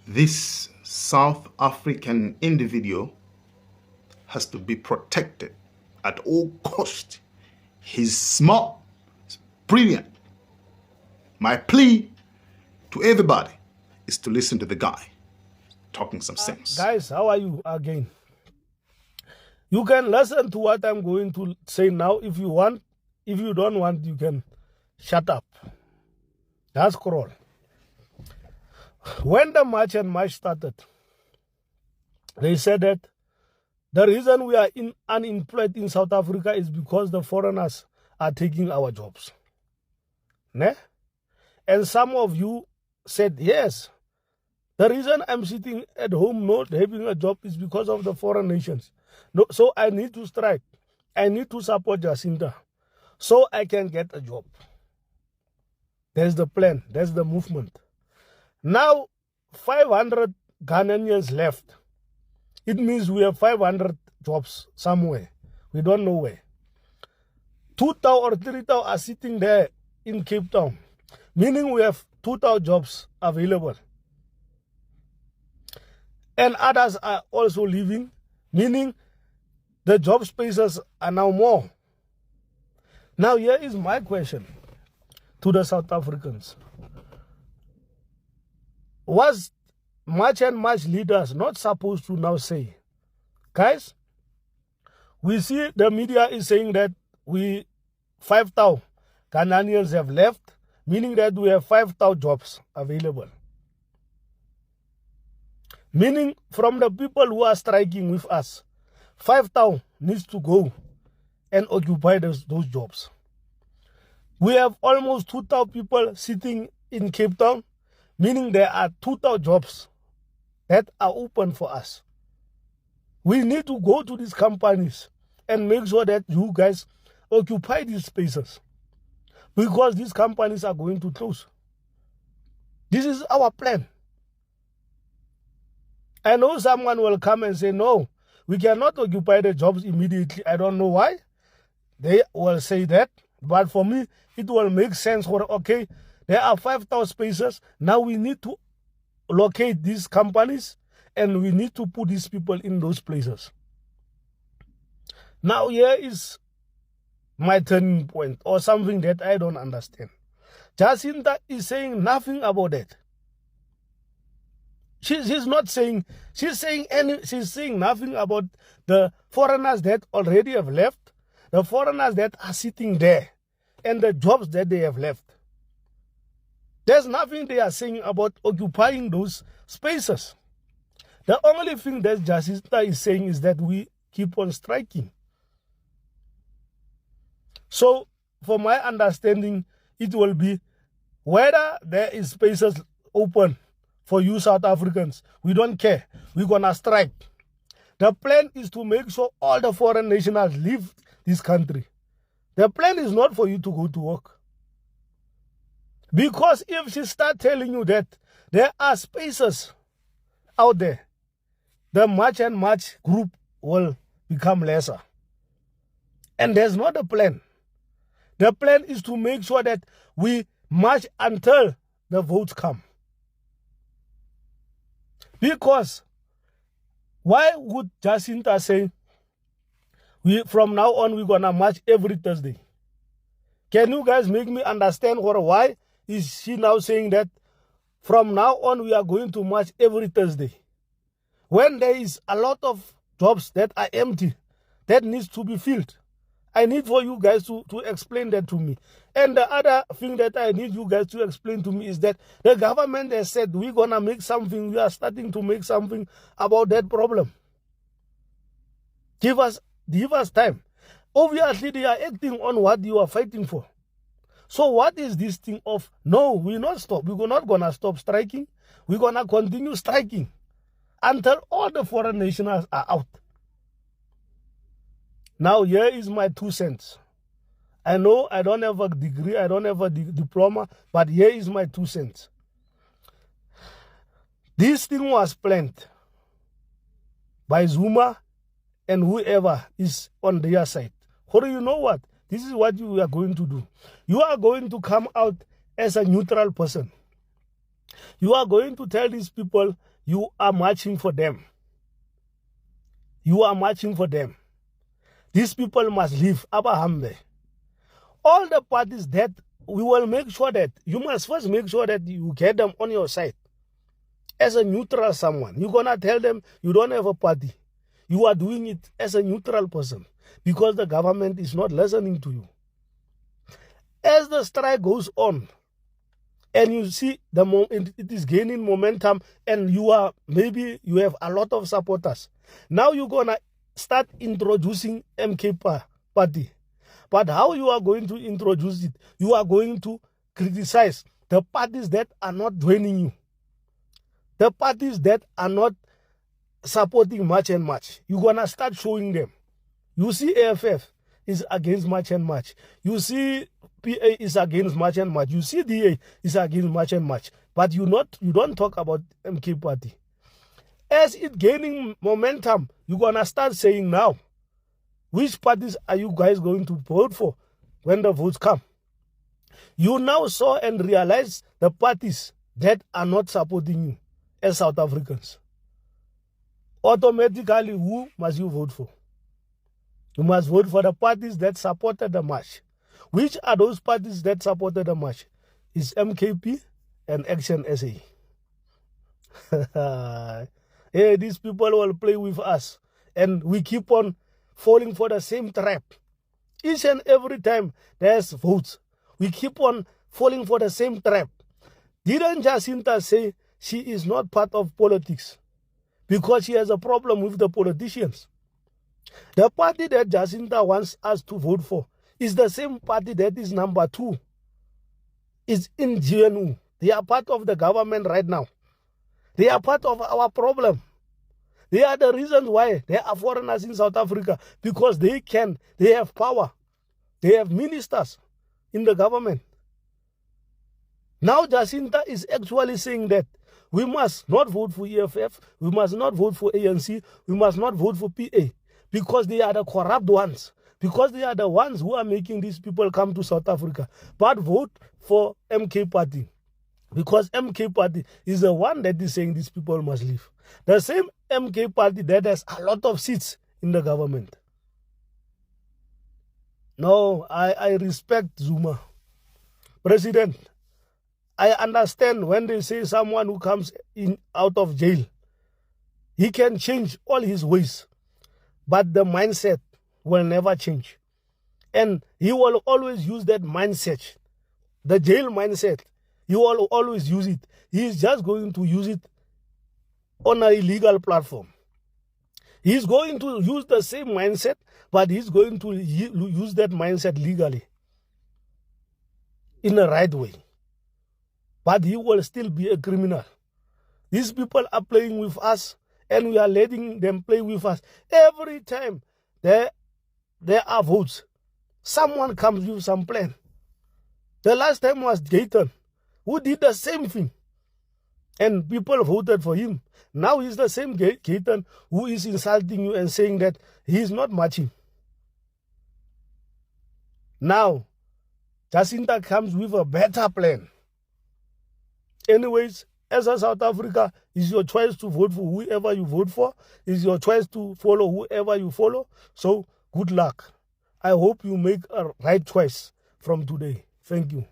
This South African individual has to be protected at all cost. He's smart, he's brilliant. My plea to everybody is to listen to the guy talking some sense. Guys, how are you again? You can listen to what I'm going to say now if you want. If you don't want, you can shut up. That's crawl. When the March and March started, they said that the reason we are unemployed in South Africa is because the foreigners are taking our jobs. Ne? And some of you said, yes, the reason I'm sitting at home not having a job is because of the foreign nations. No, so I need to strike. I need to support Jacinta so I can get a job. There's the plan. There's the movement. Now, 500 Ghanaians left. It means we have 500 jobs somewhere. We don't know where. 2,000 or 3,000 are sitting there in Cape Town, meaning we have 2,000 jobs available. And others are also leaving, meaning the job spaces are now more. Now, here is my question to the South Africans. Was March and March leaders not supposed to now say, guys, we see the media is saying that 5,000 Ghanaians have left, meaning that we have 5,000 jobs available. Meaning from the people who are striking with us, 5,000 needs to go and occupy those jobs. We have almost 2,000 people sitting in Cape Town, meaning there are 2,000 jobs that are open for us. We need to go to these companies and make sure that you guys occupy these spaces, because these companies are going to close. This is our plan. I know someone will come and say, no, we cannot occupy the jobs immediately. I don't know why they will say that. But for me, it will make sense for, okay, there are 5,000 spaces. Now we need to locate these companies and we need to put these people in those places. Now here is my turning point, or something that I don't understand. Jacinta is saying nothing about that. She's not saying, she's saying nothing about the foreigners that already have left, the foreigners that are sitting there, and the jobs that they have left. There's nothing they are saying about occupying those spaces. The only thing that Jacinta is saying is that we keep on striking. So, for my understanding, it will be whether there is spaces open for you South Africans. We don't care. We're going to strike. The plan is to make sure all the foreign nationals leave this country. The plan is not for you to go to work. Because if she starts telling you that there are spaces out there, the March and March group will become lesser. And there's not a plan. The plan is to make sure that we march until the votes come. Because why would Jacinta say, from now on we're going to march every Thursday? Can you guys make me understand why is she now saying that from now on we are going to march every Thursday? When there is a lot of jobs that are empty, that needs to be filled. I need for you guys to explain that to me. And the other thing that I need you guys to explain to me is that the government has said we're going to make something, we are starting to make something about that problem. Give us time. Obviously, they are acting on what you are fighting for. So what is this thing of, no, we're not stop. We're not going to stop striking. We're going to continue striking until all the foreign nationals are out. Now, here is my 2 cents. I know I don't have a degree, I don't have a diploma, but here is my 2 cents. This thing was planned by Zuma and whoever is on their side. Or you know what? This is what you are going to do. You are going to come out as a neutral person. You are going to tell these people, you are marching for them. You are marching for them. These people must leave. Abahambe. All the parties that we will make sure that you must first make sure that you get them on your side. As a neutral someone, you're gonna tell them you don't have a party. You are doing it as a neutral person because the government is not listening to you. As the strike goes on, and you see it is gaining momentum, and maybe you have a lot of supporters. Now you're gonna start introducing MK party. But how you are going to introduce it? You are going to criticize the parties that are not joining you. The parties that are not supporting March and March. You're going to start showing them. You see AFF is against March and March. You see PA is against March and March. You see DA is against March and March. But you don't talk about MK party. As it gaining momentum, you're going to start saying now, which parties are you guys going to vote for when the votes come? You now saw and realize the parties that are not supporting you as South Africans. Automatically, who must you vote for? You must vote for the parties that supported the march. Which are those parties that supported the march? It's MKP and Action SA. Hey, these people will play with us. And we keep on falling for the same trap. Each and every time there's votes, we keep on falling for the same trap. Didn't Jacinta say she is not part of politics because she has a problem with the politicians? The party that Jacinta wants us to vote for is the same party that is number 2. It's in GNU. They are part of the government right now. They are part of our problem. They are the reasons why there are foreigners in South Africa, because they have power. They have ministers in the government. Now Jacinta is actually saying that we must not vote for EFF, we must not vote for ANC, we must not vote for PA, because they are the corrupt ones, because they are the ones who are making these people come to South Africa. But vote for MK party, because MK party is the one that is saying these people must leave. The same MK party that has a lot of seats in the government. No, I respect Zuma. President, I understand when they say someone who comes in out of jail, he can change all his ways, but the mindset will never change. And he will always use that mindset, the jail mindset. He will always use it. He is just going to use it on an illegal platform. He's going to use the same mindset, but he's going to use that mindset legally, in the right way. But he will still be a criminal. These people are playing with us, and we are letting them play with us. Every time there are votes, someone comes with some plan. The last time was Dayton, who did the same thing. And people voted for him. Now he's the same Dayton who is insulting you and saying that he is not marching. Now, Jacinta comes with a better plan. Anyways, as a South Africa, it's your choice to vote for whoever you vote for. It's your choice to follow whoever you follow. So, good luck. I hope you make a right choice from today. Thank you.